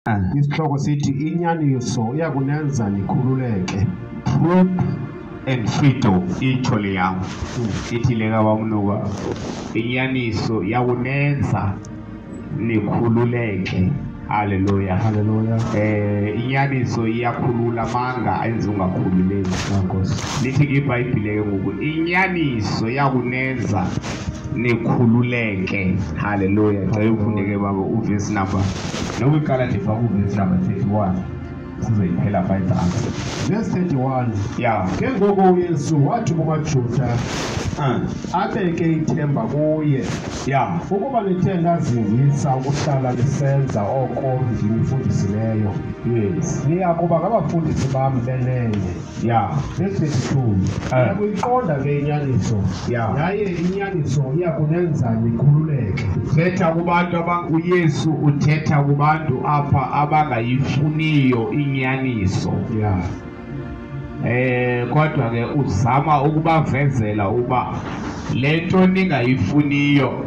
Isihloko sithi inyaniso iyakunenza nikhululeke. Truth and freedom, itsho le yam. Ithi le kaBamnuka, inyaniso iyakunenza nikhululeke. Hallelujah. Hallelujah. Inyaniso iyakhulula, amanga enza ungakhululeki. Nkosi. Lithi ke iBhayibhile ke ngoku, inyaniso iyakunenza nikhululeke. Hallelujah. Xa ufunde ke baba uverse number, nokuqala ndifa kuverse number 31. Sizoyiphela pha ezantsi. Verse 31. Yeah. Ke ngoko uYesu wathi kumaJuda abeke ithemba kuye. Yeah. Ukuba nithe nazingisa ukuhlala nisenza oko ndinifundisileyo. Yes. Niya kuba ngabafundisi bam benene. Yeah. Verse 32. Niyakuyiqonda ke inyaniso. Yeah. Yaye inyaniso iyakunenza nikhululeke. Uthetha kubantu uYesu uthetha kubantu apha abangayifuniyo inyaniso. Yeah. Kodwa ke uzama ukubavezela uba le nto ningayifuniyo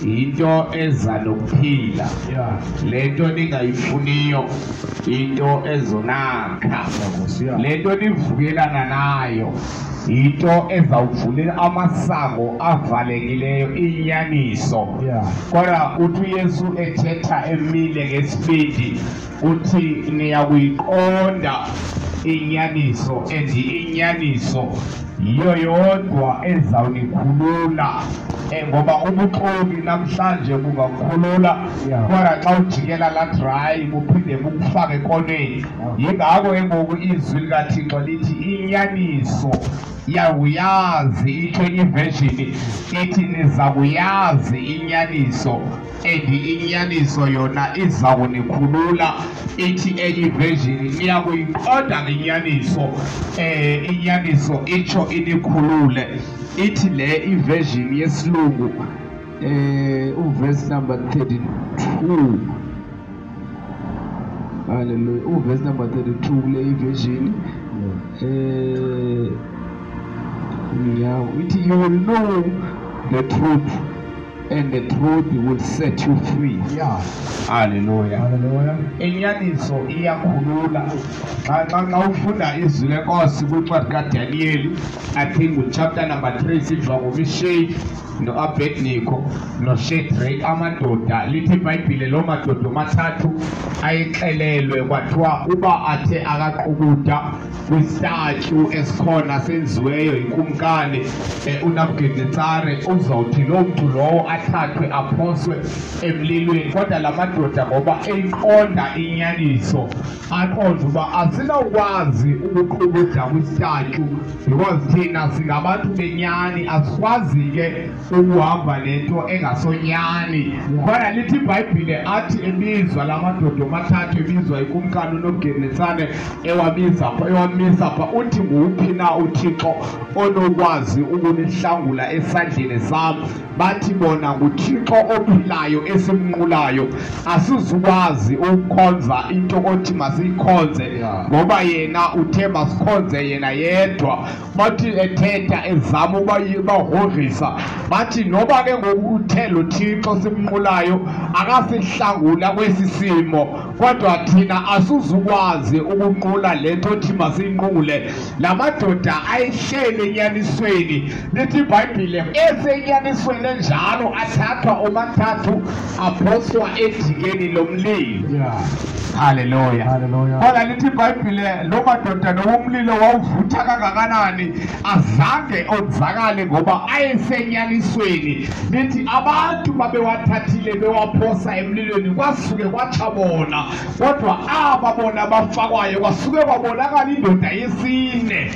yinto eza nokuphila. Yeah. Le nto ningayifuniyo into ezonakha. Yeah. Le nto nivukelana nayo yinto ezawuvulela amasango avalekileyo, inyaniso. Yeah. Kodwa uthi uYesu ethetha emile ngesibindi, uthi niyakuyiqonda inyaniso, and inyaniso yiyo yodwa ezawunikhulula. Ngoba ubuxoki namhlanje bungakukhulula, Yeah. kodwa xa ujikela la dry buphinde bukufake ekoneni. Yingako ke ngoku izwi likaThixo lithi inyaniso iyawuyazi, itsho enye iversion ithi niza kuyazi inyaniso, and inyaniso yona iza kunikhulula. Ithi enye iversion niyakuyiqonda ngenyaniso, inyaniso itsho inikhulule. Ithi le iversion yesilungu, uverse number 32. Hallelujah. Uverse number 32 kule iversion. Yeah, ithi you will know the truth and the truth will set you free. Yeah. Hallelujah. Hallelujah. Inyaniso iyakhulula. Xa ufunda izwi lenkosi kwincwadi kaDaniyeli, I think chapter number 3, siva ngoMisheki noAbednego noShadrach, amadoda. Lithi iBhayibhile loo madoda omathathu ayexelelwe kwathiwa uba athe akaqubuda kwistatyu esikhona senziweyo yikumkani, uNabukadnetsare, uzawuthi loo mntu lowo athathwe aphoswe emlilweni. Kodwa la madoda ngoba eyiqonda inyaniso, aqonda uba asinawukwazi ukuqubuda kwistatyu because thina singabantu benyani, asikwazi ke ukuhamba nento engasonyani. Kodwa lithi iBhayibhile athi ebizwa la madoda omathathu, ebizwa ikumkani uNobukadnetsare, ewabiza pha, ewamisa pha, uthi nguwuphi na uThixo onokwazi ukunihlangula esandleni sam? Bathi bona nguThixo ophilayo esimnqulayo, asizukwazi ukukhonza into othi masiyikhonze, ngoba yena uthe masikhonze yena yedwa. Bathi ethetha ezama ukubagrogrisa, bathi noba ke ngoku uthe lo Thixo simnqulayo akasihlangula kwesi simo, kodwa thina asizukwazi ukunqula le nto othi masiyinqule. La madoda ayihlele enyanisweni. Lithi iBhayibhile esenyanisweni enjalo athathwa omathathu aphoswa edikeni lomlilo. Yeah. Hallelujah. Hallelujah. Kodwa lithi iBhayibhile lo madoda noba umlilo wawuvutha kangakanani azange onzakale ngoba ayesenyanisweni. Lithi abantu babewathathile bewaphosa emlilweni, kwasuke kwatsha bona, kodwa aba bona bafakwayo kwasuke kwabonakala indoda yesine.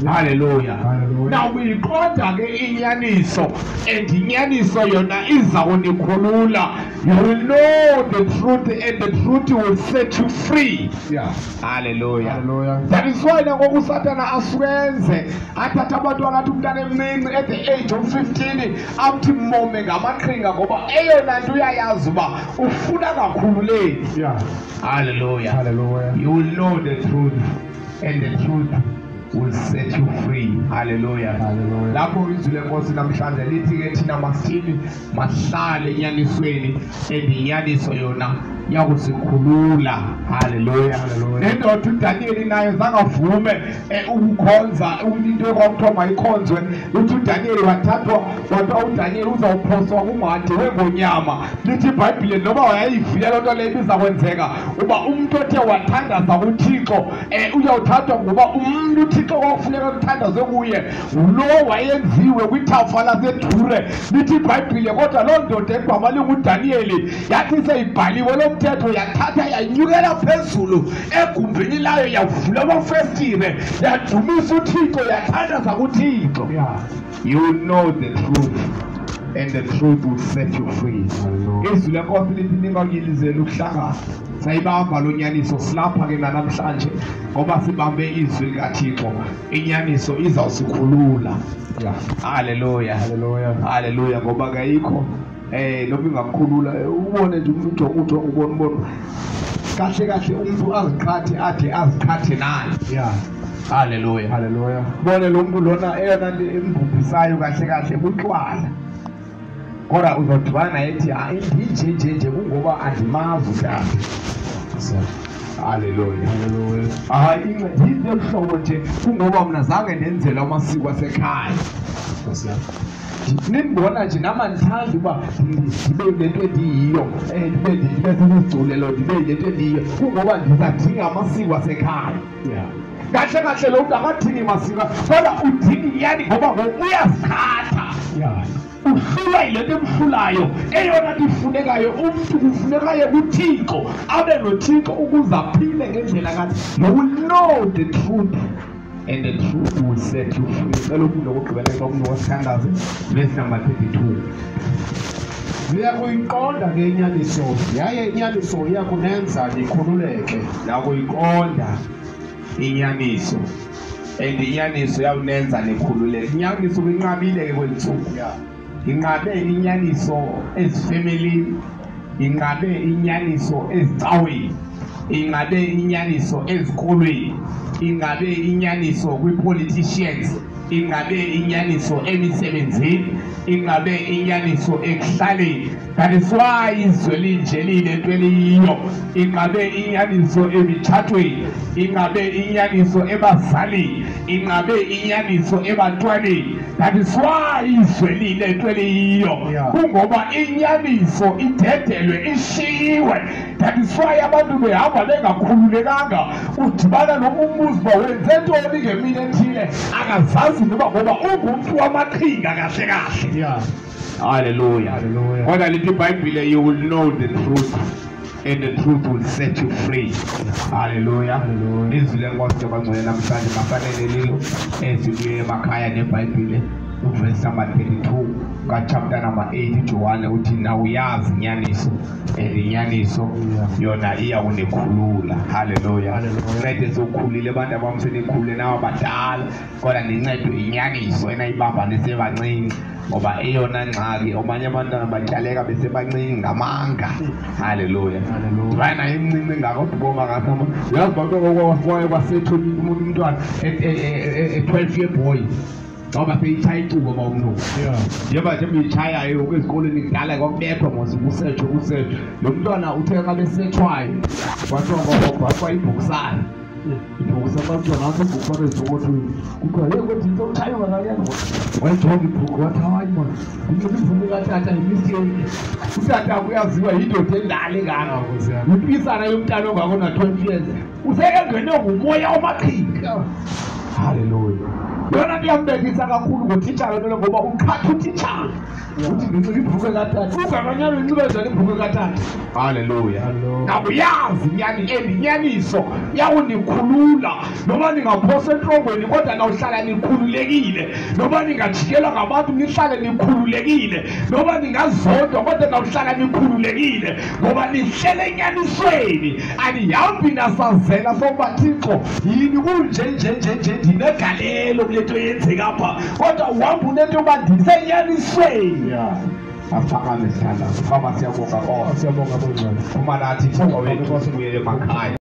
Hallelujah. Hallelujah. Now uyiqonda ke inyaniso, and inyaniso yona iza kunikhulula. You will know the truth and the truth will set you free. Yeah. Hallelujah. Hallelujah. That is why nangoku uSathana asukenze athathe abantwana, athi umntana emncinci at the age of 15 amthi mome ngamaqhinga, ngoba eyona nto uyayazi uba ufuna kakhululeki. Yeah. Hallelujah. Hallelujah. You will know the truth and the truth will set you free. Hallelujah. Hallelujah. Lapho izwi lenkosi namhlanje lithi ke thina masithini, masihlale enyanisweni, and inyaniso yona yakusikhulula. Haleluya. Nendoda uDaniyeli nayo zangavume ukukhonza into ekwakuthiwa mayikhonzwe. Uthi uDaniyeli wathathwa, kwathiwa uDaniyeli uzawuphoswa kumhadi wengonyama. Lithi iBhayibhile noba wayeyivile loo nto leyo ibiza kwenzeka, uba umntu othe wathandaza kuThixo uyawuthathwa, ngoba umntu uThixo kwakufuneka kuthandazwe kuye ngulo wayenziwe kwithafa laseDure. Lithi iBhayibhile kodwa loo ndoda egama linguDaniyeli yathi seyibhaliwe lo mthetho, yathatha yanyukela phezulu egumbini layo, yavula amafestire, yadumisa uThixo, yathandaza kuThixo. You know the truth and the truth will set you free. Izwi leNkosi lithi ningakuyilizeli ukuhlangana. Sayibamba lo nyaniso, silapha ke namhlanje ngoba sibambe izwi likaThixo. Inyaniso izawusikhulula. Haleluya. Haleluya. Haleluya, ngoba kayikho noma ingakukhulula. Ubone nje umuntu ujonga ubona ubona kahle kahle umuntu aziqhathe, ade aziqhathe naye. Haleluya. Haleluya. Bone lo muntu lona eyona nto embhubhisayo kahle kahle butywala, kodwa uzodibana naye ethi hayi, ndinje nje nje kungoba andimazi utata. Haleluya. Haleluya. Hayi, incedile hlobo nje kungoba mna zange ndenzelwa amasiko asekhaya. Nkosi yami. Nindibona nje nama ndithanda uba ndibe nento endiyiyo, ndibe sisigculelo, ndibe nento endiyiyo kungoba ndisadinga amasiko asekhaya. Kahle kahle lo mntu akadingi masiko, kodwa udinga inyani ngoba ngoku uyazithatha. Uhlulwa yile nto emhlulayo. Eyona nto ifunekayo, umntu kufunekaye kuThixo, abe noThixo ukuze aphile ngendlela kathi. You will know the truth and the truth will set you free. Cela ufunde okugqibela xa umntu wasithandaze, verse number 32. Niyakuyiqonda ke inyaniso, yaye inyaniso iya kunenza nikhululeke. Nakuyiqonda inyaniso and inyaniso iyawunenza nikhululeke. Inyaniso inqabile ke kweli ntsuku. Inqabe inyaniso ezifemelini, inqabe inyaniso ezicaweni, inqabe inyaniso ezikolweni, inqabe inyaniso kwi-politicians, inqabe inyaniso emisebenzini, inqabe inyaniso ekuhlaleni. That is why izwe linje liyilento eliyiyo. Inqabe inyaniso emitshatweni, inqabe inyaniso ebazalini, inqabe inyaniso ebantwaneni. That is why izwe liyilento eliyiyo. Kungoba inyaniso idedelwe, ishiyiwe. That is why abantu behamba bengakhululekanga. Udibana nomumuzi uba wenze ntoni ngemini ethile, akazazi noba ngoba ungumntu wamaqhinga kahle kahle. Hallelujah. Hallelujah. Kodwa lithi iBhayibhile, you will know the truth and the truth will set you free. Hallelujah. Hallelujah. Izwi leNkosi abangcwele namhlanje mafanele lilo esibuye emakhaya neBhayibhile, uverse number 32 ka-chapter number 8 Johane, uthi nawuyazi inyaniso and inyaniso yona iyawunikhulula. Hallelujah. Hallelujah. Ncede sokhulile abantu abamsenikhulile nawe abadala, kodwa nincedwe inyaniso enayibamba nisebancinci, ngoba eyona ngxaki omanye abantwana batyaleka besebancinci ngamanga. Haleluya. Hallelujah. Dibana naye emncinci ngako, uboma ngasama uyazi uba kwaye kwasethu umntwana e-12 year boy ngoba seyitshaya icuba uba umntu njengoba itshayayo ezikolweni kudala kwakubethwa mos, kusetshwe kusetshwe. Lo mntwana uthe xa besetshwayo kwathiwa kwabhaqwa ibhokisana, ibhokisi kwathiwa nantso ibhokisana ezipokothweni, kuthiwa heyi kwedini sewutshaywa ngakanyana. Wayijonga ibhuku wathi hayi mani, ndinxiba ibhruku katata, yimisteyiki. Utata kuyaziwa yindoda endala engaka, yimpisana yomntana ongako na-12 years usekengene ngumoya wamaqhinga. Haleluya. Yona nto iyambekisa kakhulu ngotitshala nto le, ngoba uqhatha utitshala uthi ndinxiba ibhruku katata, ungakanyana unxibe njani ibhruku katata? Haleluya. Hallelujah. Nakuyazi inyani and inyaniso yawunikhulula. Noba ningaphoswa entrongweni kodwa nawuhlala nikhululekile, noba ningajikelwa ngabantu nihlale nikhululekile, noba ningazondwa kodwa nawuhlala nikhululekile, ngoba nihlele enyanisweni, anihambi nasazela sokuba Thixo yini kunje nje nje nje ndinegalelo kule nto yenzeka apha, kodwa uhamba unento yoba ndisenyanisweni. Asiphakame sithandaze. Baba, siyabonga Nkosi. Siyabonga bongcwele. Phuma nathi Thixo wethu, sibuyele emakhaya.